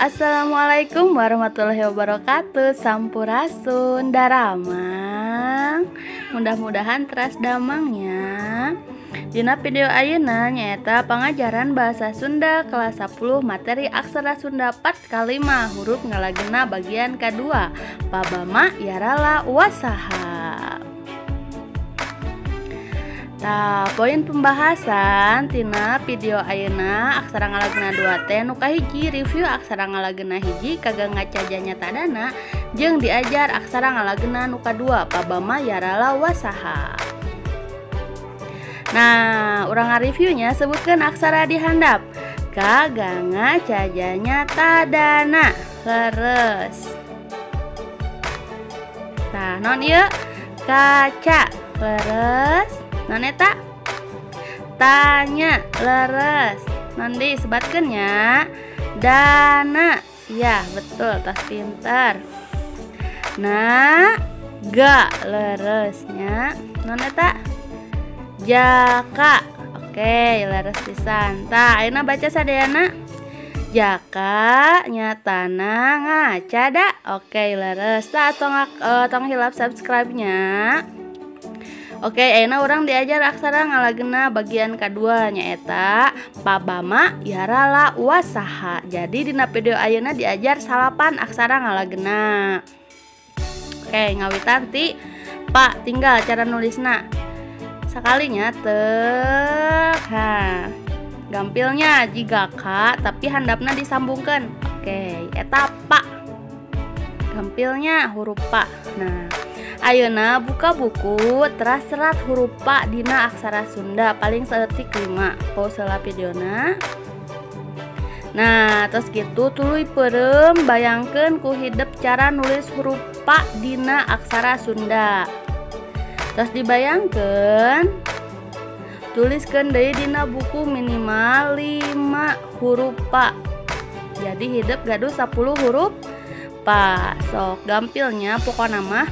Assalamualaikum warahmatullahi wabarakatuh. Sampurasun daramang. Mudah-mudahan teras damangnya. Dina video ayeuna nyaeta pangajaran bahasa Sunda kelas 10 materi aksara Sunda part kalima huruf ngalagena bagian kedua pabama yarala wasaha. Nah, poin pembahasan tina video ayeuna aksara ngalagena 2 teh nu kahiji review aksara ngalagena hiji kaganga cajanya tadana jeung diajar aksara ngalagena nu kadua pabama yarala wasaha. Nah, urang ngareviewnya sebutkeun aksara di handap. Kaganga cajanya tadana leres. Tah, naon ieu? Kaca leres. Non eta tanya leres. Non disebatkeun nya dana. Ya, betul, tas pintar. Nah, ga leresnya. Non eta jaka. Oke, leres pisan. Tah, ayeuna baca sadayana. Jaka nyatana ngaca da. Oke, leres. Tah, tong hilap subscribe-nya. Oke, ayeuna urang diajar aksara ngalagena bagian kedua nyaeta pabama yarala wasaha. Jadi dina video ayeuna diajar salapan aksara ngalagena. Oke, ngawitan ti pa tinggal cara nulisna. Sakalinya teh ha. Gampilnya jiga ka tapi handapna disambungkeun. Oke, eta pa. Gampilnya huruf pa. Nah, ayeuna buka buku teras serat huruf pa dina aksara Sunda paling saeutik 5. Pause heula videona. Nah, terus gitu tuluy peureum bayangkeun ku hidep cara nulis huruf pa dina aksara Sunda. Terus dibayangkeun tuliskeun deui dina buku minimal 5 huruf pa. Jadi hidep gaduh 10 huruf pa. Sok gampilnya pokona mah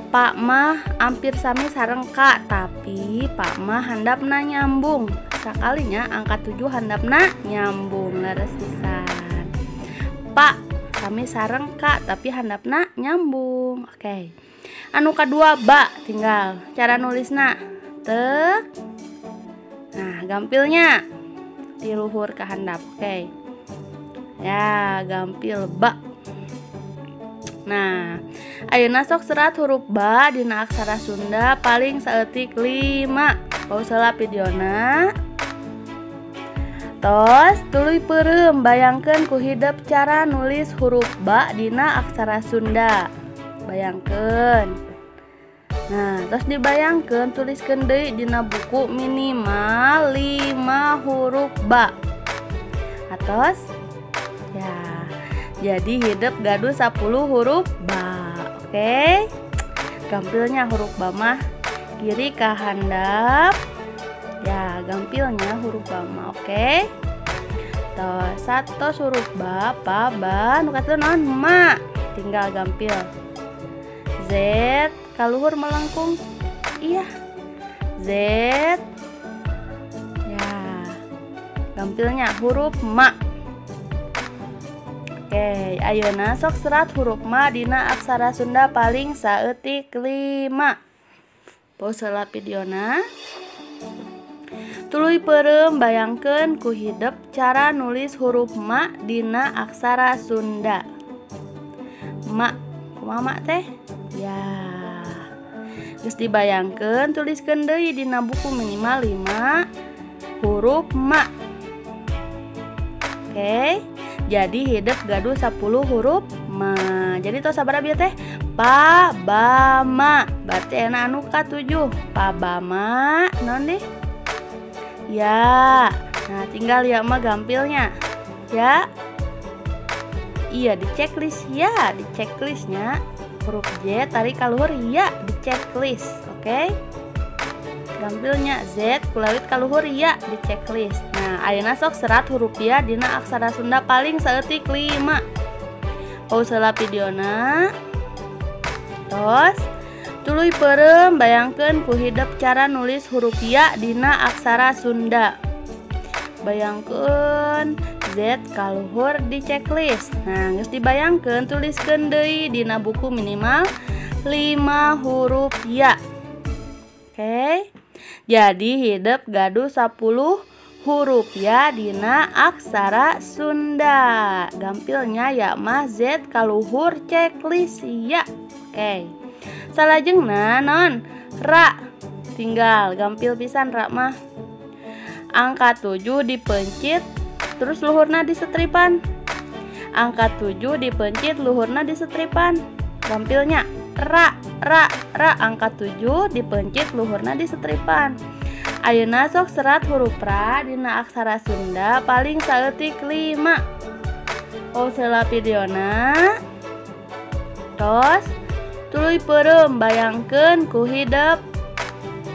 Pak mah hampir sami sareng ka, tapi Pak mah handapna nyambung. Sakalinya angka 7 handapna nyambung leres pisan. Pak sami sareng ka tapi handapna nyambung. Oke. Anu kadua ba tinggal cara nulisna tek. Nah, gampilnya ti luhur ka handap. Oke. Ya, gampil ba. Nah, ayeuna sok serat huruf ba dina aksara Sunda paling saeutik 5. Pause heula videona. Tos tuluy peureum bayangkeun ku hidep cara nulis huruf ba dina aksara Sunda. Bayangkeun. Nah, tos dibayangkeun tuliskeun deui dina buku minimal 5 huruf ba. Atos ya. Jadi hidep gaduh 10 huruf ba. Oke. Gampilnya huruf ba mah kiri ke handap. Ya, gampilnya huruf ba mah. Oke. Tos satu huruf ba, pa, ba, nu katilu naon? Ma. Tinggal gampil. Z kaluhur melengkung. Iya. Z. Ya. Gampilnya huruf ma. Oke, ayeuna sok serat huruf ma dina aksara Sunda paling saeutik 5. Pause heula videona. Tuluy peureum bayangkeun ku hidep cara nulis huruf ma dina aksara Sunda. Ma, kumaha ma teh? Ya. Geus dibayangkeun tuliskeun deui dina buku minimal 5 huruf ma. Oke. Jadi hidep gaduh 10 huruf ma. Jadi tos sabaraha bieu teh? Pa ba ma. Berarti enak anu ka 7. Pa ba ma naon deh? Ya. Nah, tinggal ya mah gampilnya. Ya. Iya, di checklist ya, di checklistnya huruf J tarik ka luhur ya di checklist. Oke. Gampilnya Z kulawit ka luhur ya di checklist. Nah, ayeuna sok serat huruf ya dina aksara Sunda paling saeutik 5. Pause heula videona. Tos tuluy peureum bayangkeun ku hidep cara nulis huruf ya dina aksara Sunda. Bayangkeun Z kaluhur di checklist. Nah, geus dibayangkeun tuliskeun deui dina buku minimal 5 huruf ya. Oke. Jadi hidep gaduh 10 huruf ya dina aksara Sunda. Gampilnya ya mah Z kaluhur checklist ya. Oke. Salajengna non ra tinggal gampil pisan ra mah. Angka 7 dipencit terus luhurna disetripan. Angka 7 dipencit luhurna disetripan. Gampilnya ra ra ra, angka 7 dipencit luhurna disetripan. Ayeuna sok serat huruf ra dina aksara Sunda paling saeutik 5. Pause heula videona. Tos tuluy peureum bayangkeun ku hidep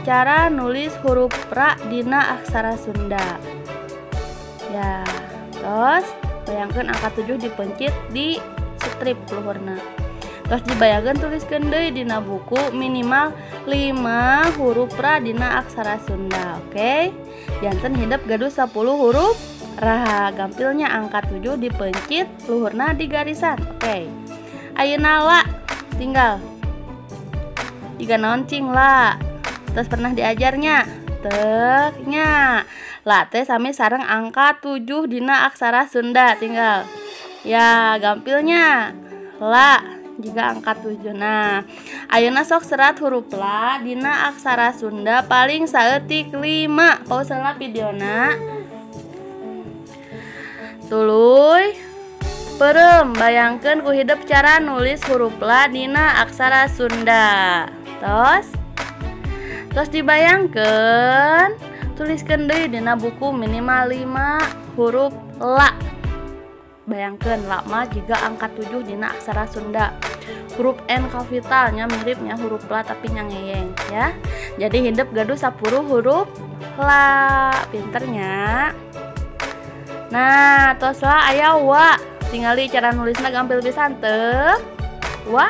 cara nulis huruf ra dina aksara Sunda. Ya, tos bayangkeun angka 7 dipencit di strip luhurna. Tos dibayangkeun tuliskeun deui dina buku minimal 5 huruf ra dina aksara Sunda. Oke. Janten hidep gaduh 10 huruf ra. Gampilnya angka 7 dipencit luhurna di garisan. Oke. Ayeuna la tinggal. Jiga naon cing la. Terus pernah diajarnya teknya. La teh sami sareng angka 7 dina aksara Sunda tinggal. Ya, gampilnya la jika angka 7. Nah, ayeuna sok serat huruf la dina aksara Sunda paling saeutik 5. Pause heula videona. Tuluy peureum bayangkeun ku hidep cara nulis huruf la dina aksara Sunda. Tos terus dibayangkeun tuliskeun deui dina buku minimal 5 huruf la. Bayangkeun la mah jiga angka 7 dina aksara Sunda. Huruf N kapitalnya miripnya huruf la tapi nyangeyeng ya. Jadi hidep gaduh 10 huruf la. Pinternya. Nah, tos la aya wa. Tingali cara nulisna gampil pisan teu. Wa.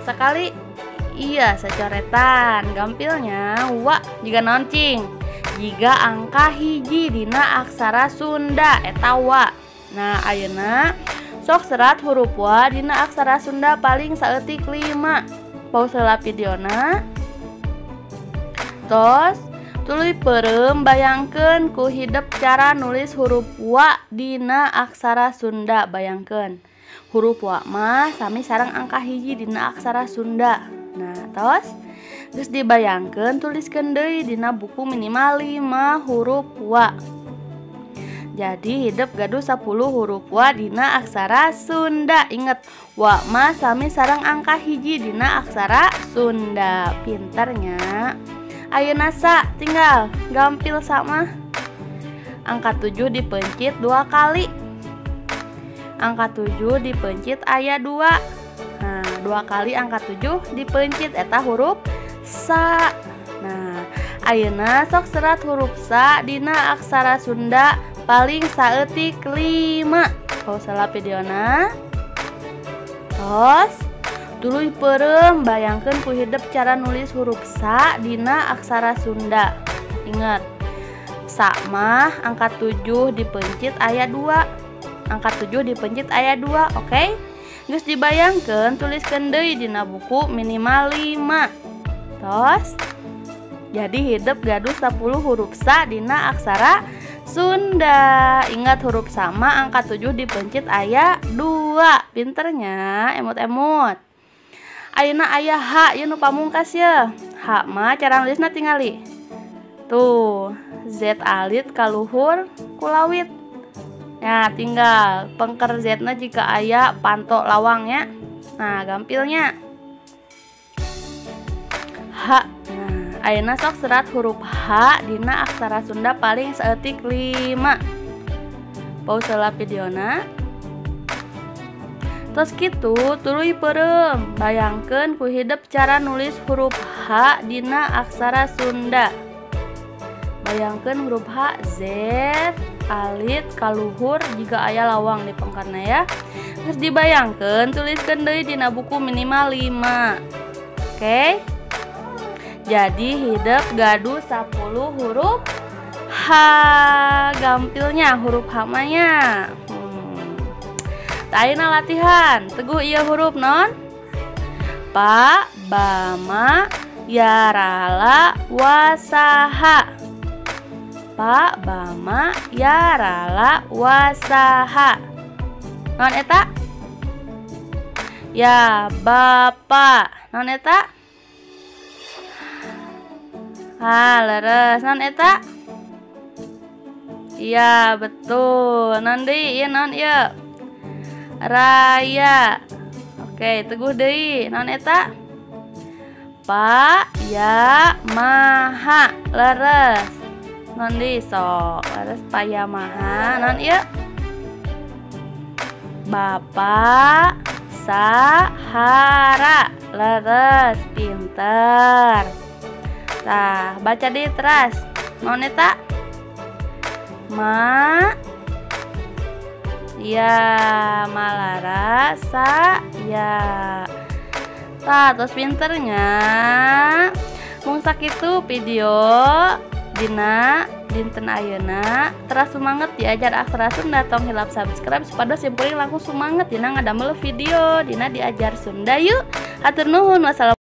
Sekali iya secoretan. Gampilnya wa jiga naon cing? Jiga angka 1 dina aksara Sunda eta wa. Nah, ayeuna sok serat huruf wa dina aksara Sunda paling saeutik 5. Pause heula videona. Tos tuluy peureum bayangkeun ku hidep cara nulis huruf wa dina aksara Sunda. Bayangkeun huruf wa mah sami sareng angka 1 dina aksara Sunda. Nah, tos geus dibayangkeun tuliskeun deui dina buku minimal 5 huruf wa. Jadi hidep gaduh 10 huruf wa dina aksara Sunda. Ingat, wa mah sami sareng angka 1 dina aksara Sunda. Pinternya. Ayeuna sa tinggal gampil sama. Angka 7 dipencit 2 kali. Angka 7 dipencit aya 2. Nah, 2 kali angka 7 dipencit eta huruf sa. Nah, ayeuna sok serat huruf sa dina aksara Sunda paling saeutik 5. Pause heula videona. Tos tuluy peureum bayangkeun ku hidep cara nulis huruf sa dina aksara Sunda. Ingat, sa mah angka 7 dipencit aya 2. Angka 7 dipencit aya 2, oke? Geus dibayangkeun tuliskeun deui dina buku minimal 5. Tos. Jadi hidep gaduh 10 huruf sa dina aksara Sunda. Ingat huruf sama angka 7 dipencit aya 2. Pinternya emut-emut. Ayeuna aya H ieu nu pamungkas ye. H mah cara nulisna tingali. Tuh, Z alit kaluhur kulawit. Nah, tinggal pengker Z-na jika aya panto lawangnya. Nah, gampilnya H. Nah, Ayeuna sok serat huruf H dina aksara Sunda paling saeutik 5. Pause heula videona. Tos kitu tuluy peureum, bayangkeun ku hidep cara nulis huruf H dina aksara Sunda. Bayangkeun huruf H Z alit kaluhur jika aya lawang di pengkarna ya. Terus dibayangkeun tuliskeun deui dina buku minimal 5. Oke. Jadi hidep gaduh 10 huruf H. Gampilnya huruf H mah nya. Ayeuna latihan, teguh ieu huruf non. Pa, ba, ma, ya, ra, la, wasaha. Pa, ba, ma, ya, ra, la, wasaha. Non eta? Ya, bapak. Non eta? Ha, leres. Non eta? Iya, betul. Non deui, ieu non ieu? Raya. Oke, teguh deui. Non eta? Pa, ya, maha. Leres. Non deui sok. Leres pa ya maha. Non ieu? Bapak Sahara. Leres, pinter. Tah, baca deui teras. Non eta? Ma, ya, malara sa ya. Tah, terus pinternya. Mung sakitu video dina dinten ayeuna. Teras semangat diajar aksara Sunda, tong hilap subscribe supados simkuring langkung semangat dina ngadamel video dina diajar Sunda yuk. Hatur nuhun, wassalamualaikum.